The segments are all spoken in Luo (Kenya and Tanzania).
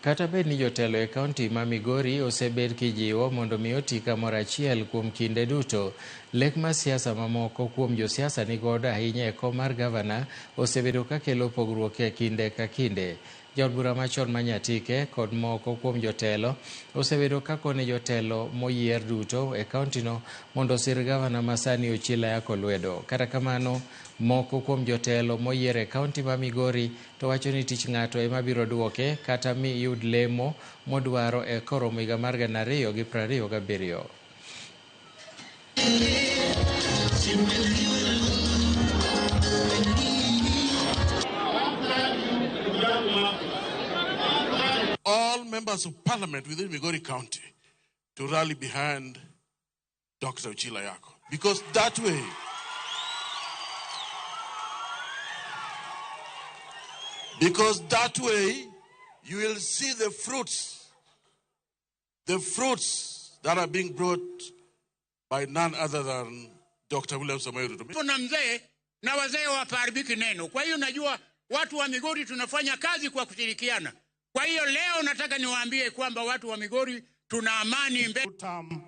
Kata bed ni jotelo e kaunti ma Migori osebed kijiwo mondo mi oti kamoro achiel kuom kinde duto, lek mar siasa mamoko kuom josiasa nigodo ahinya e kom mar gavana osebedo kakelo pogruok e kinde ka kinde. Jaod bura machon ma Nyatike kod moko kuom jotelo osebedo kakone jotelo moyier duto e kauntino mondo osir gavana masani Ochilo Ayacko lwedo. Kata kamano, moko kuom jotelo moyier e kaunti ma Migori to wacho ni tich ng'ato ema biro duoke kata mi yud lemo modwaro e koromo higa mar 2027. All members of parliament within Migori County to rally behind Dr. Ochilo Ayacko. Because that way, you will see the fruits that are being brought by none other than Dr. William Samoei Ruto. Kuna mzee na wazee hawaharibiki neno. Kwa hiyo najua watu wa Migori tunafanya kazi kwa kushirikiana. Kwa hiyo leo nataka niwaambie kwamba watu wa Migori tuna amani mbele. Two-term,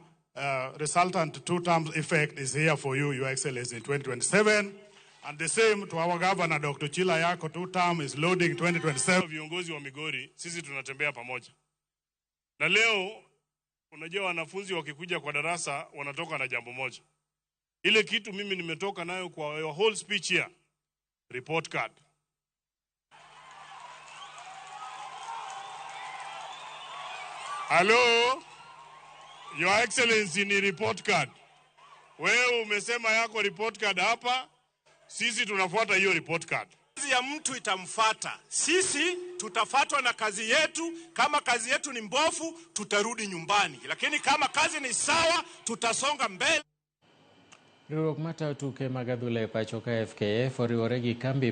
resultant two-term effect is here for you, Your Excellency, in 2027. And the same to our governor, Dr. Ochilo Ayacko, two-term is loading 2027. Viongozi wa Migori, sisi tunatembea pamoja. Na leo, unajua wanafunzi wakikuja kwa darasa, wanatoka na jambo moja. Ile kitu mimi nimetoka nayo kwa your whole speech here, report card. Hello, Your Excellency, ni report card. Wewe umesema yako report card hapa, sisi tunafuata hiyo report card. Kazi ya mtu itamfuata. Sisi tutafuatwa na kazi yetu. Kama kazi yetu ni mbovu, tutarudi nyumbani. Lakini kama kazi ni sawa, tutasonga mbele. Riwruok matayo tuke mag adhula e pacho ka FKF oriwore gi kambi